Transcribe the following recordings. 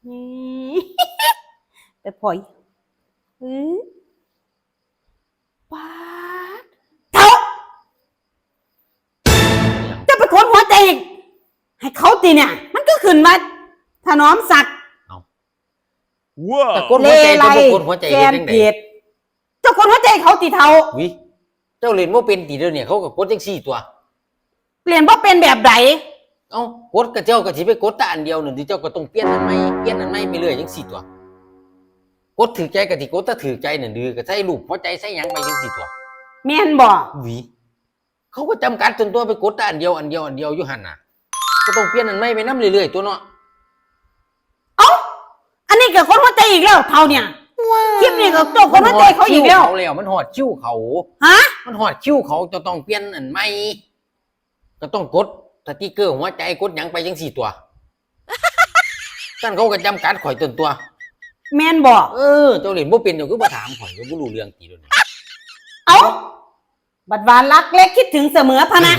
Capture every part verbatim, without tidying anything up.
นี่ แต่พอย อื้อ ป๊าด เฒ่า เจ้าไปกดหัวใจให้เขาติเนี่ย มันก็ขึ้นมาถนอมศักดิ์ ว้า แต่กดหัวใจ เจ้าบ่กดหัวใจ เฮ็ดจั่งใด แฟนเพจ เจ้ากดหัวใจเขาติเฒ่า วิ เจ้าเล่นบ่เป็นติเดี๋ยวนี้ เขาก็กดจั่งซี้ตั๊ว เปลี่ยนบ่เป็นแบบใด เอ้า กดก็เจ้าก็สิไปกดแต่อันเดียวนั่นติ เจ้าก็ต้องเปลี่ยนอันใหม่ เปลี่ยนอันใหม่ไปเรื่อยจั่งซี้ตั๊ว กดถืกใจก็สิกดแต่ถืกใจนั่นติ ก็ใส่รูปหัวใจใส่หยังไปจั่งซี้ตั๊ว แม่นบ่ วิ เขาก็จำกัดตั๊ว ไปกดแต่อันเดียว อันเดียว อันเดียวอยู่หั่นน่ะ ก็ต้องเปลี่ยนอันใหม่ไปนำเรื่อยๆตั๊วเนาะ เอ้า อันนี้ก็กดหัวใจอีกแล้วเฒ่าเนี่ย คลิปนี้ก็เจ้ากดหัวใจเขาอีกแล้ว มันฮอดคิวเขาแล้ว มันฮอดคิวเขา ฮะ มันฮอดคิวเขา เจ้าต้องเปลี่ยนอันใหม่ ก็ต้องกดสติกเกอร์หัวใจ กดหยังไปจั่งซี้ตั๊ว ซั่นเขาก็จำกัดข่อยตั๊ว แม่นบ่ เออ เจ้าเล่นบ่เป็น เจ้าคือบ่ถามข่อย เจ้าบ่รู้เรื่องติเดี๋ยวนี้ เอ้า บัดว่ารักและคิดถึงเสมอพะนะ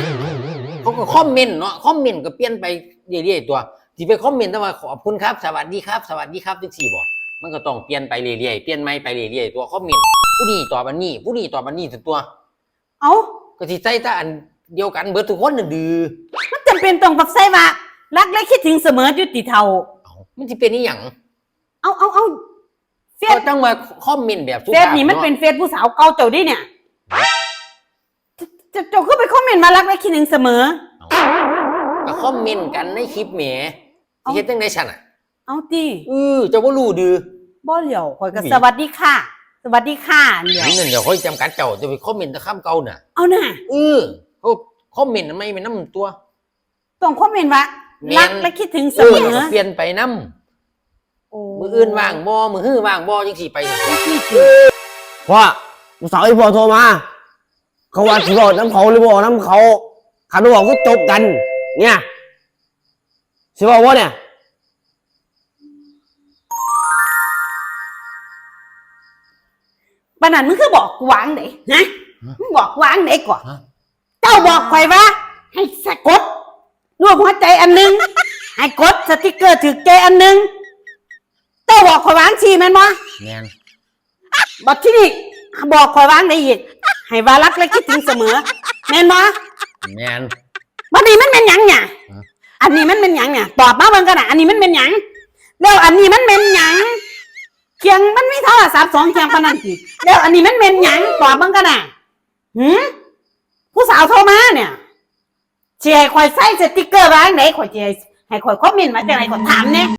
เขาก็คอมเมนต์เนาะ คอมเมนต์ก็เปลี่ยนไปเรื่อยๆตั๊ว สิไปคอมเมนต์แต่ว่าขอบคุณครับ สวัสดีครับ สวัสดีครับจั่งซี้บ่ มันก็ต้องเปลี่ยนไปเรื่อยๆ เปลี่ยนใหม่ไปเรื่อยๆตั๊ว คอมเมนต์ ผู้นี้ตอบอันนี้ ผู้นี้ตอบอันนี้ตั๊ว เอ้า ก็สิใส่แต่อันเดียวกันเบิดทุกคนนั่นติ มันจำเป็นต้องปักใส่ว่า รักและคิดถึงเสมออยู่ติเฒ่า เอ้า มันสิเป็นอีหยัง เอาเอาเอา เฟซ ก็จั่งว่าคอมเมนต์แบบสุภาพ เฟซนี่มัน เนาะ เป็นเฟซผู้สาวเก่าเจ้าเด้เนี่ย เจ้า เจ้าคือไปคอมเมนต์มารักและคิดถึงเสมอ เอ้า ก็คอมเมนต์กันในคลิปแหม เอา สิเฮ็ดจั่งใดซั่นน่ะ เอาติ เออ เจ้าบ่รู้ติ บ่แล้ว ข่อยก็ นี่ สวัสดีค่ะ สวัสดีค่ะเดี๋ยว นี่นั่นเดี๋ยวข่อยจำกัดเจ้า เจ้าไปคอมเมนต์แต่คำเก่าน่ะ เอาน่ะ เออ เขาคอมเมนต์ทำไมแม่นนำตั๊ว ต้องคอมเมนต์ว่า แม่น รักและคิดถึงเสมอ เออ แล้วก็เปลี่ยนไปนำ โอ้ มื้ออื่นว่างบ่ มื้อฮื้อว่างบ่ จั่งซี้ไป จั่งซี้ติ พ่อ ผู้สาวอีพ่อโทรมา เขาว่าสิเว้านำเขาหรือบ่เว้านำเขา คันบ่เว้าคือจบกัน เนี่ย สิเว้าบ่เนี่ย ปานนั้นมึงคือบอกกูวางได๋ ฮะ ฮะ มึงบอกวางได๋ก่อน ฮะ เจ้าบอกข่อยว่า ให้สะกดรูปหัวใจอันหนึ่ง ให้กดสติกเกอร์ถืกใจอันหนึ่ง เจ้าบอกข่อยวางซี้แม่นบ่ แม่น บัดทีนี้บอกข่อยวางได๋อีก ให้ว่ารักและคิดถึงเสมอ แม่นบ่ แม่น บัดนี้มันแม่นหยังเนี่ย ฮะ อันนี้มันแม่นหยังเนี่ย ตอบมาเบิ่งกันน่ะ อันนี้มันแม่นหยัง แล้วอันนี้มันแม่นหยัง เครื่องมันมีโทรศัพท์สองเครื่องปานนั้นติ แล้วอันนี้มันแม่นหยัง ตอบเบิ่งกันน่ะ หืม ผู้สาวโทรมาเนี่ย สิให้ข่อยใส่สติกเกอร์วางได๋ ข่อยสิให้ ให้ข่อยคอมเมนต์มาจั่งใด๋ ข่อยถามแหน่